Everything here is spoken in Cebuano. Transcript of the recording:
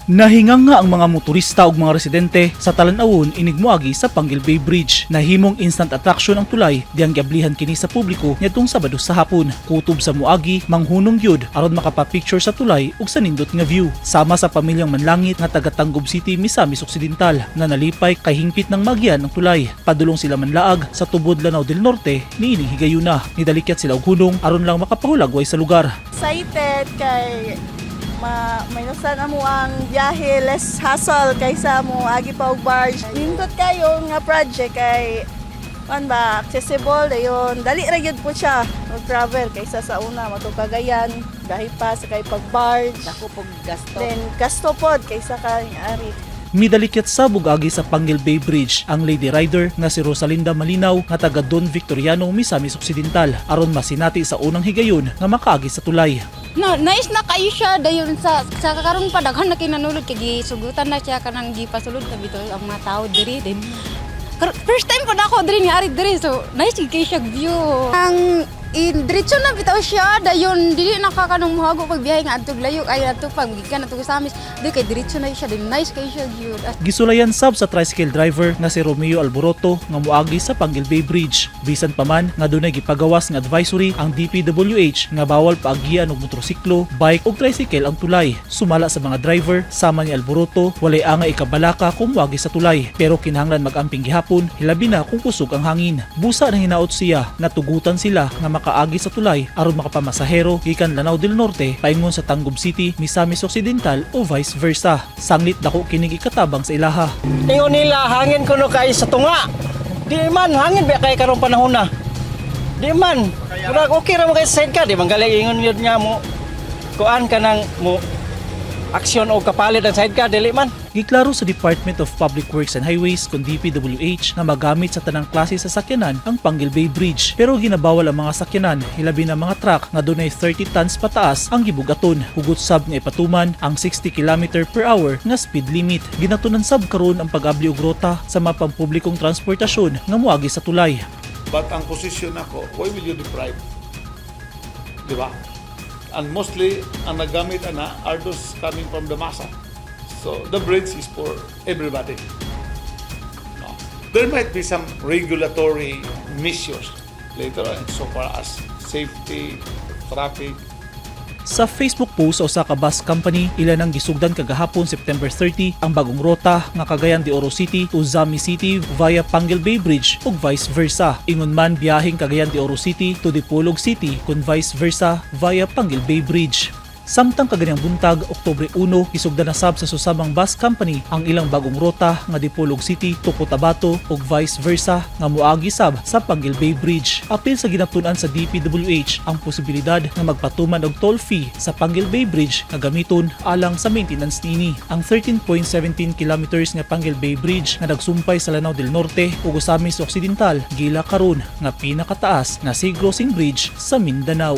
Nahingang nga ang mga motorista ug mga residente sa talan-awon inig moagi sa Panguil Bay Bridge. Nahimong instant attraction ang tulay diyang giablihan kini sa publiko niadtong Sabado sa hapon. Kutob sa moagi, manghunong gyud aron makapa-picture sa tulay ug sa nindot nga view. Sama sa pamilyang Manlangit nga taga Tangub City, Misamis Occidental, nga nalipay kay hingpit ng magyan ang tulay. Padulong sila manlaag sa tubod Lanao del Norte niining higayuna. Nidalikyat sila og hunong aron lang makapahulagway sa lugar. Excited kay ma minusan amo ang biyahe, less hassle kaysa mo agi pa og barge. Nindot kayo nga project kay kan ba, accessible dayon, dali ra gyud po siya og travel kaysa sa una matug Cagayan, biyahe pa sa kay pag barge. Dako pog gasto. Then gasto pod kaysa kay ari. Midalikyat sa bugagi sa Panguil Bay Bridge ang lady rider nga si Rosalinda Malinaw nga taga Don Victoriano, Misamis Occidental, aron masinati sa unang higayon nga makaagi sa tulay. No, nice na kayo siya dayon sa karon pa daghan na kinanulod kay gisugutan na siya, kanang gipasulod na bitaw ang mga tao diri din. First time pa na ako diri nga ari diri, so nice gid kay siya view. Ang in diretso na bitaw siya dayon, dili na ka kanang mohago pag biyahe nga adtog layo ay adto pag gikan adto sa Misamis di kay diretso na siya din, nice kay siya gyud. Gisulayan sab sa tricycle driver nga si Romeo Alboroto nga moagi sa Panguil Bay Bridge. Bisan pa man nga dunay gipagawas nga advisory ang DPWH nga bawal paagian og motorsiklo, bike ug tricycle ang tulay. Sumala sa mga driver sama ni Alboroto, walay angay ikabalaka kung moagi sa tulay, pero kinahanglan mag-amping gihapon, hilabi na kung kusog ang hangin. Busa nang hinaot siya nga tugutan sila nga makaagi sa tulay aron makapamasahero gikan Lanao del Norte paingon sa Tangub City, Misamis Occidental o vice versa. Sanglit dako kining ikatabang sa ilaha. Ingon nila hangin kuno kay sa tunga. Di man hangin ba kay karong panahon na. Di man. Murag okay ra mo kay sa sidecar, di man gali ingon yun nga mo kuan ka nang mo aksyon o kapalit ang sidecar, dili man. Giklaro sa Department of Public Works and Highways kon DPWH nga magamit sa tanang klase sa sakyanan ang Panguil Bay Bridge. Pero ginabawal ang mga sakyanan, hilabi na mga truck nga dunay 30 tons pataas ang gibugaton. Hugot sab nga ipatuman ang 60 km per hour nga speed limit. Ginatunan sab karon ang pag-abli og rota sa mga pampublikong transportasyon nga moagi sa tulay. But ang posisyon ako, why will you deprive? Di ba? And mostly, ang nagamit ana are those coming from the masa. So, the bridge is for everybody. No. There might be some regulatory measures later on so far as safety, traffic. Sa Facebook post sa usa ka bus company, ila nang gisugdan kagahapon, September 30, ang bagong rota nga Cagayan de Oro City to Ozamiz City via Panguil Bay Bridge ug vice versa. Ingon man biyaheng Cagayan de Oro City to Dipolog City kun vice versa via Panguil Bay Bridge. Samtang kaganyang buntag, Oktubre 1, gisugdan na sab sa susamang bus company ang ilang bagong rota nga Dipolog City to Cotabato ug vice versa nga moagi sab sa Panguil Bay Bridge. Apil sa ginatun-an sa DPWH ang posibilidad nga magpatuman og toll fee sa Panguil Bay Bridge nga gamiton alang sa maintenance niini. Ang 13.17 kilometers nga Panguil Bay Bridge nga nagsumpay sa Lanao del Norte ug Ozamiz Occidental gila karon nga pinakataas nga sea crossing bridge sa Mindanao.